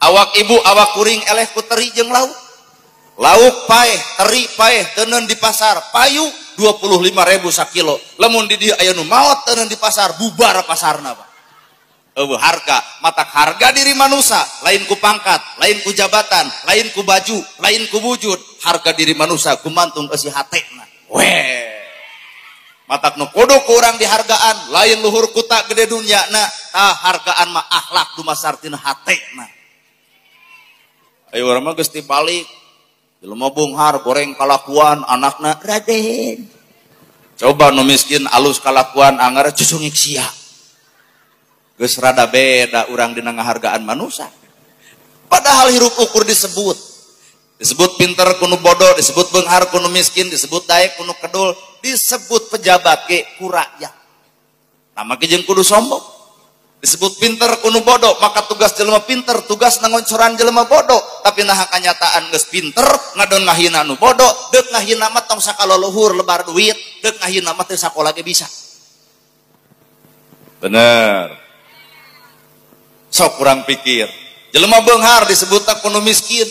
Awak ibu awak kuring eleh ku teri jeung lauk. Lauk paeh, teri paeh, teuneun di pasar payu 25.000 sakilo. Lamun di dieu aya nu maot teuneun di pasar, bubar pasarna, Pak. Eueuh harga, matak harga diri manusia, lain ku pangkat, lain ku jabatan, lain ku baju, lain ku wujud, harga diri manusia gumantung eusi hatena. Weh. Matak nu kudu ku urang dihargaan, lain luhur kuta gede dunya na, tah hargaan mah akhlak dumasar tina hatena. Ayo urang mah geus tibalik. Jelema beunghar goreng kalakuan anakna Raden. Coba nu miskin alus kalakuan anggar cusungik sia. Geus rada beda urang dina ngahargaan manusia. Padahal hirup ukur disebut. Disebut pinter ku nu bodoh, disebut beunghar ku nu miskin, disebut daek ku nu kedul, disebut pejabat ge ku rakyat. Nama ge jeung kudu sombong. Disebut pinter ku nu bodoh, maka tugas jelema pinter, tugas nangoncoran jelema bodoh. Tapi nah kanyataan geus pinter, ngadon ngahina nu bodoh, deuk ngahina mah tong sakalaluhur lebar duit, deuk ngahina mah teu sakola ge bisa. Bener. Sok kurang pikir. Jelema beunghar disebutna ku nu miskin,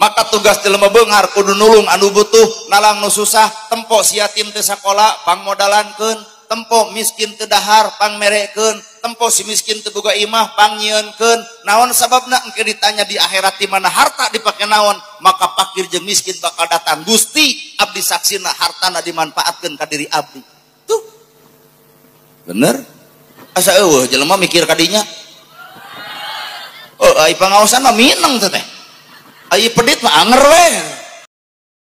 maka tugas jelema beunghar kudu nulung anu butuh, nalang nu susah, tempo si yatim teu sakola pangmodalankeun, tempo miskin teu dahar pangmerekeun, tempo si miskin teu boga imah pangnyieunkeun. Naon sababna engke ditanya di akhirat di mana harta dipake naon, maka fakir jeung miskin bakal datang, Gusti abdi saksina hartana dimanfaatkeun ka diri abdi. Tuh. Bener? Asa eueuh jelema mikir ka dinya. Oh, ai pangaosan mah mineng teh teh. Ai pedit mah anger we.